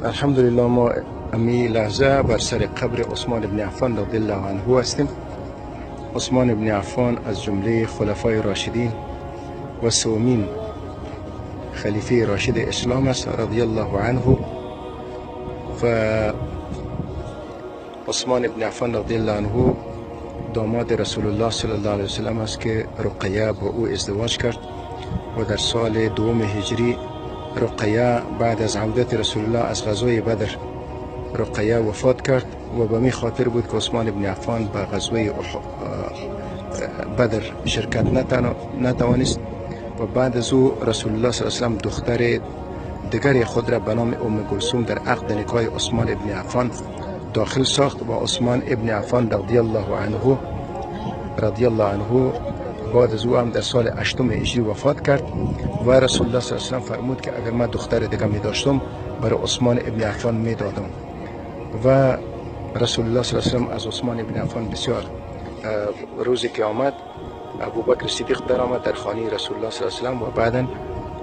الحمدلله، ما امی لحظه بر سر قبر عثمان ابن عفان رضی الله عنه هستیم. عثمان ابن عفان از جمله خلفای راشدین و سومین خلیفه راشد اسلام است رضی الله عنه. و عثمان ابن عفان رضی الله عنه داماد رسول الله صلی الله علیه وسلم است که رقیه با او ازدواج کرد و در سال دوم هجری رقیه بعد از عودت رسول الله از غزوه بدر رقیه وفات کرد و به می خاطر بود که عثمان ابن عفان به غزوه بدر شرکت نتوانست. و بعد از او رسول الله صلی الله علیه وسلم دختر دیگر خود را به نام ام کلثوم در عقد نکاح عثمان ابن عفان داخل ساخت و عثمان ابن عفان رضی الله عنه بعد از او هم در سال هشتم هجری وفات کرد و رسول الله صلی الله علیه وسلم فرمود که اگر من دختر دیگه می داشتم، برای عثمان ابن عفان می دادم. و رسول الله صلی الله علیه وسلم از عثمان ابن عفان بسیار، روزی که آمد، ابوبکر صدیق در آمد در خانه رسول الله صلی الله علیه وسلم و بعدا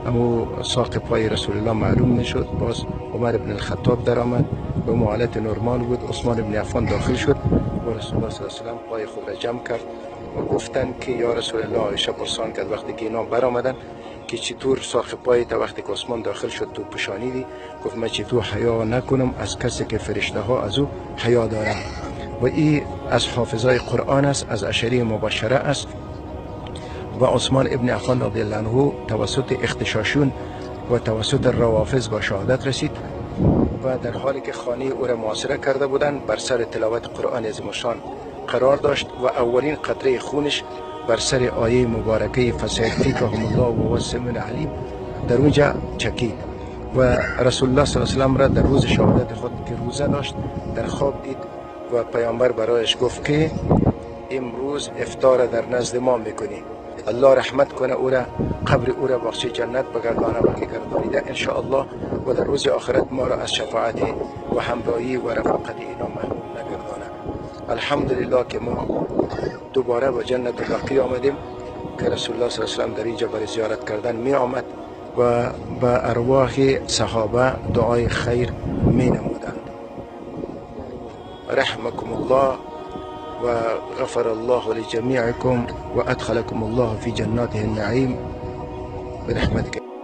امو ساق پای رسول الله معلوم نشد. باز عمر ابن الخطاب در آمد، به حالت نرمال بود. عثمان ابن عفان داخل شد و رسول الله صلی الله علیه وسلم پای خود را جمع کرد و گفتند که یا رسول الله، عایشه پرسان کرد وقتی که اینا برآمدن که چطور ساق پای تا وقتی که عثمان داخل شد تو پوشانیدی؟ گفت من چطور حیا نکنم از کسی که فرشته ها از او حیا دارند؟ و ای از حافظای قرآن است، از عشره مبشره است. و عثمان ابن عفان رضی الله عنه توسط اغتشاشیون و توسط روافض به شهادت رسید و در حالی که خانه او را محاصره کرده بودند، بر سر تلاوت قرآن عظیم الشان قرار داشت و اولین قطره خونش بر سر آیه مبارکه فسیکفیکهم الله و هو السمیع العلیم در اونجا چکید. و رسول الله صلی الله علیه وسلم را در روز شهادت خود که روزه داشت در خواب دید و پیامبر برایش گفت که امروز افطار در نزد ما میکنی. الله رحمت کنه او را، قبر او را باغچه جنت بگردانه و که گردانیده ان الله و در روز آخرت ما را از شفاعت و همراهی و رفاقت اینا محروم نگردانه. الحمدلله که ما دوباره به جنت البقیع آمدیم که رسول الله صلی الله علیه وسلم در اینجا برای زیارت کردن می آمد و به ارواح صحابه دعای خیر می نمودند. رحمكم الله وغفر الله لجميعكم وأدخلكم الله في جناته النعيم برحمتك.